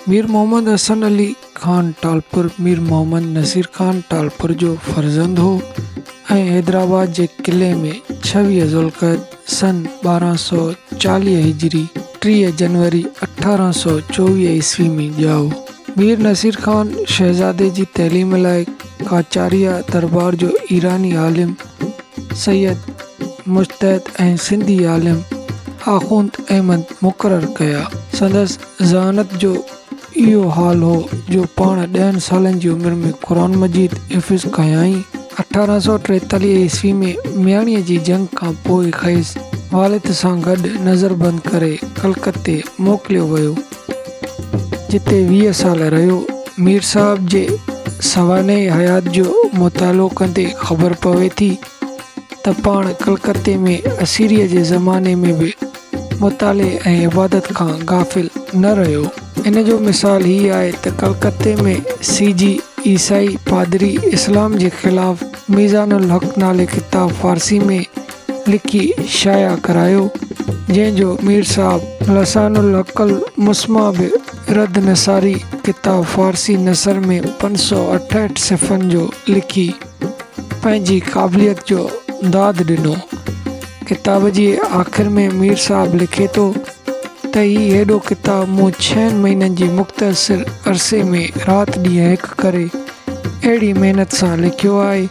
مير محمد حسن علي خان ٽالپر مير محمد نصير خان ٽالپر جو فرزند هو ۽ حيدرآباد جي قلعي ۾ ڇويهه ذوالقعد سن 1240 هجري 30 جنوري 1824 عيسوي ۾ ڄائو. مير نصير خان شهزادي جي تعليم لاء قاچاريه دربار جو ايراني عالم سيد مجتهد ۽ سنڌي عالم آخوند احمد مقرر ڪيا. سندس ذهانت جو اهو حال هو جو پاڻ ڏهن سالن جي عمر ۾ قرآن مجيد حفظ ڪيائين. 1843 عيسوي ۾ مياڻيء جي جنگ کان پوء کيس والد سان گڏ نظربند ڪري ڪلڪتي موڪليو ويو، جتي 20 سال رهيو. مير صاحب جي سوانح حيات جو مطالعو ڪندي خبر پوي ٿي ته پاڻ ڪلڪتي ۾ اسيريء جي زماني ۾ به مطالعي ۽ عبادت کان غافل نه رهيو. ان جو مثال هي آهي ته ڪلڪتي ۾ سي جي عيسائي پادري اسلام جي خلاف ميزان الحق نالي ڪتاب فارسي ۾ لکي شايع ڪرايو، جنهن جو مير صاحب لسان الحق المسميٰ برد نصاري ڪتاب فارسي نثر ۾ 568 صفحن جو لکي پنهنجي قابليت جو داد ڏنو. ڪتاب جي آخر ۾ مير صاحب لکي ٿو ته هي هيڏو ڪتاب مون ڇهن مهينن جي مختصر عرصي ۾ رات ڏينهن هڪ ڪري اهڙي محنت سان لکيو آهي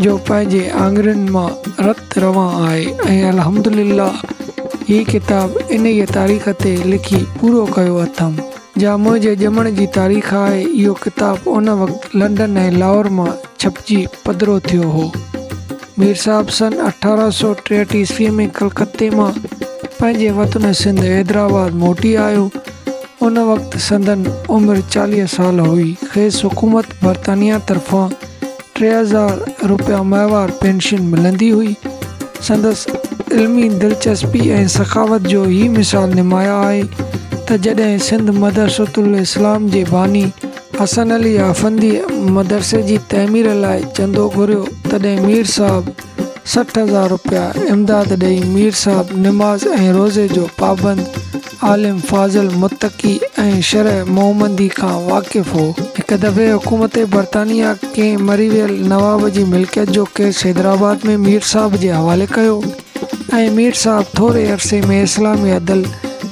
جو پنهنجي آڱرين مان رت روان آهي ۽ الحمدلله هي ڪتاب انهيء تاريخ تي لکي پورو ڪيو اٿم. جا منهنجي ڄمڻ جي تاريخ آهي. اهو ڪتاب ان وقت لنڊن ۽ لاهور مان ڇپجي پڌرو ٿيو هو. مير صاحب سن 1863 عيسويء ۾ ڪلڪتي مان پنهنجي وطن سنڌ حيدرآباد موٽي آيو. ان وقت سندن عمر 40 سال هئي. کيس حڪومت برطانيه طرفان 3000 روپيا ماهوار پينشن ملندي هئي. سندس علمي دلچسپي ۽ سخاوت جو هي مثال نمايان آهي ته جڏهن سنڌ مدرسة الاسلام جي باني حسن علي آفنديء مدرسي جي تعمير لاء چندو گهريو تڏهن مير صاحب 60,000 روپيا امداد ڏئي مير صاحب نماز ۽ روزي جو پابند عالم فاضل متقي ۽ شرع محمدي کان واقف هو. هڪ دفعي حڪومت برطانيه ڪنهن مري ويل نواب جي ملڪيت جو ڪيس حيدرآباد ۾ مير صاحب جي حوالي ڪيو ۽ مير صاحب ٿوري عرصي ۾ اسلامي عدل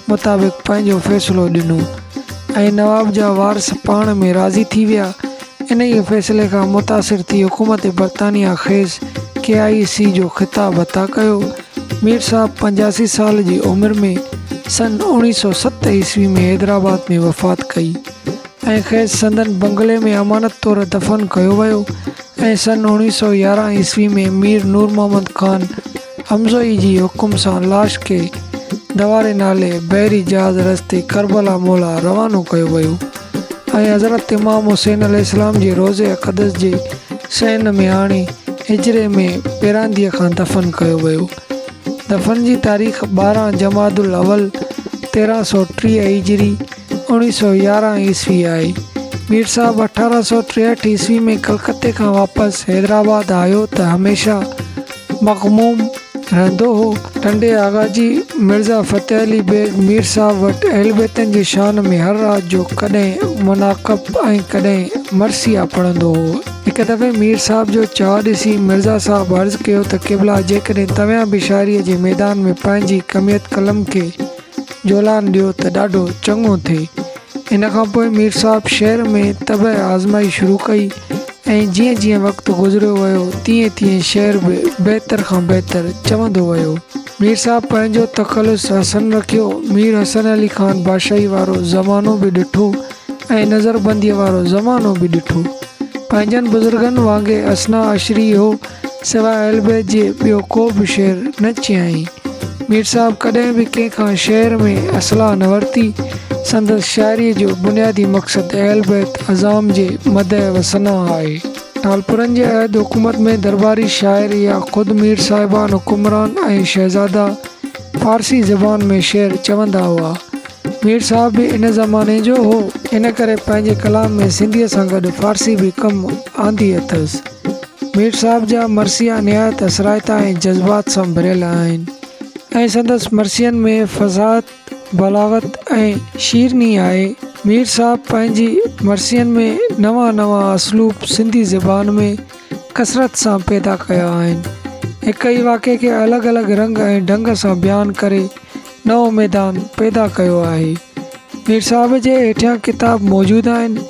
مطابق پنهنجو فيصلو ڏنو ۽ نواب جا وارث پاڻ ۾ راضي ٿي ويا. انهيء فيصلي کان متاثر ٿي حڪومت برطانيه کيس ڪي آء سي جو خطاب عطا ڪيو. مير صاحب 85 سال جي عمر ۾ سن 1907 عيسوي ۾ حيدرآباد ۾ وفات ڪئي ۽ کيس سندن بنگلي ۾ امانت طور دفن ڪيو ويو ۽ سن 1911 عيسوي ۾ مير نور محمد خان حمزوي جي حڪم سان لاش کي دواري نالي بحري جهاز رستي ڪربلا معليٰ روانو ڪيو ويو ۽ حضرت امام حسين عليه السلام جي روضي اقدس جي صحن ۾ آڻي حجري ۾ پيرانديء کان دفن ڪيو ويو. دفن جي تاريخ 12 جمادي الاول 1330 هجري 1911 عيسوي آهي. مير صاحب 1863 عيسوي ۾ ڪلڪتي کان واپس حيدرآباد آيو ته هميشه مغموم رهندو هو. ٽنڊي آغا جي مرزا فتح علي بيگ مير صاحب وٽ اهل بيتن جي شان ۾ هر رات جو ڪڏهن مناقب ۽ ڪڏهن مرثيه پڙهندو هو. هڪ دفعي مير صاحب جو چاهه ڏسي مرزا صاحب عرض ڪيو ته قبلا جيڪڏهن توهان به شاعريء جي ميدان ۾ پنهنجي ڪميت قلم کي جولان ڏيو ته ڏاڍو چڱو ٿئي. ان کان پوء مير صاحب شعر ۾ طبع آزمائي شروع ڪئي ۽ جيئن جيئن وقت گذريو ويو تيئن تيئن شعر به بهتر کان بهتر چوندو ويو. مير صاحب پنهنجو تخلص حسن رکيو. مير حسن علي خان بادشاهي وارو زمانو به ڏٺو ۽ نظربنديء وارو زمانو به ڏٺو. پنهنجن بزرگن وانگي اثنا عشري هو. سواء اهل بيت جي ٻيو ڪو به شعر نه چيائين. مير صاحب ڪڏهن به ڪنهن کان شعر ۾ اصلاح نه ورتي. سندس شاعريء جو بنيادي مقصد اهل بيت عظام جي مدح و ثنا آهي. ٽالپرن جي عهد حڪومت ۾ درٻاري شاعر يا خود مير صاحبان حڪمران ۽ شهزادا فارسي زبان ۾ شعر چوندا هئا. مير صاحب به ان زماني جو هو، ان ڪري پنهنجي ڪلام ۾ سنڌيء سان گڏ فارسي به ڪم آندي اٿس. مير صاحب جا مرثيا نهايت اثرائتا ۽ جذبات سان ڀريل آهن ۽ سندس مرثين ۾ فصاحت، بلاغت ۽ شيريني آهي. مير صاحب پنهنجي مرثين ۾ نوان نوان اسلوب سنڌي زبان ۾ ڪثرت سان پيدا ڪيا آهن. هڪ ئي واقعي کي الڳ الڳ رنگ ۽ ڍنگ سان بيان ڪري نئون ميدان پيدا ڪيو آهي. مير صاحب جي هيٺيان ڪتاب موجود آهن،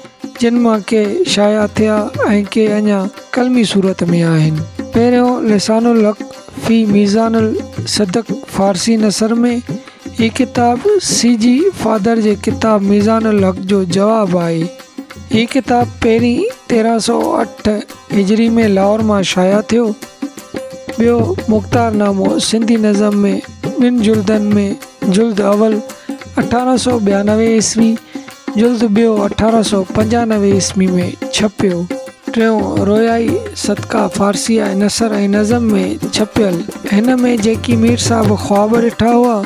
جن مان ڪي شايع ٿيا ۽ ڪي اڃا قلمي صورت ۾ آهن. پهريون لسان الحق في ميزان الصدق فارسي نثر ۾، هي ڪتاب سي جي فادر جي ڪتاب ميزان الحق جو جواب آهي. هي ڪتاب پهرين 1308 هجري ۾ لاهور مان شايع ٿيو. ٻيو مختار نامو سنڌي نظم ۾ ٻن جلدن ۾ جلد اول 1892 عيسوي، جلد ٻيو 1895 عيسوي ۾ ڇپيو. ٽيون رويائي صدقه فارسي ۽ نثر ۽ نظم ۾ ڇپيل. هن ۾ جيڪي مير صاحب خواب ڏٺا هئا،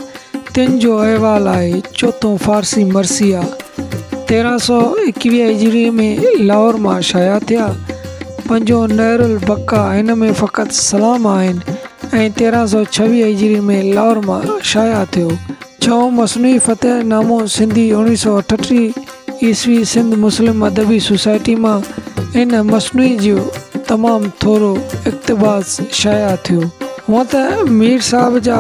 تن جو احوال آهي. چوٿون فارسي مرثيه 1321 هجري ۾ لاهور مان شايع ٿيا. پنجون نهر البقا هن ۾ فقط سلام آهن ۽ 1326 هجري ۾ لاهور مان شايع ٿيو. ڇهون مثنوي فتح نامو سنڌي 1938 عيسوي سنڌ مسلم ادبي سوسائٽي مان ان مثنوي جو تمام ٿورو اقتباس شايع ٿيو. هونء ته مير صاحب جا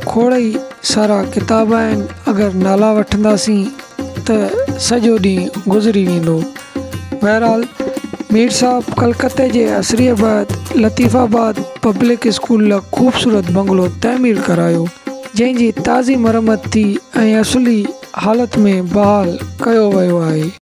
کوڙ ئي سارا ڪتاب آهن، اگر نالا وٺنداسين ته سڄو ڏينهن گذري ويندو. بهرحال مير صاحب ڪلڪتي جي اسريء بعد لطيف آباد پبلڪ اسڪول لاء خوبصورت بنگلو تعمير ڪرايو، جنهن جي تازي مرمت ٿي ۽ اصلي حالت ۾ بحال ڪيو ويو آهي.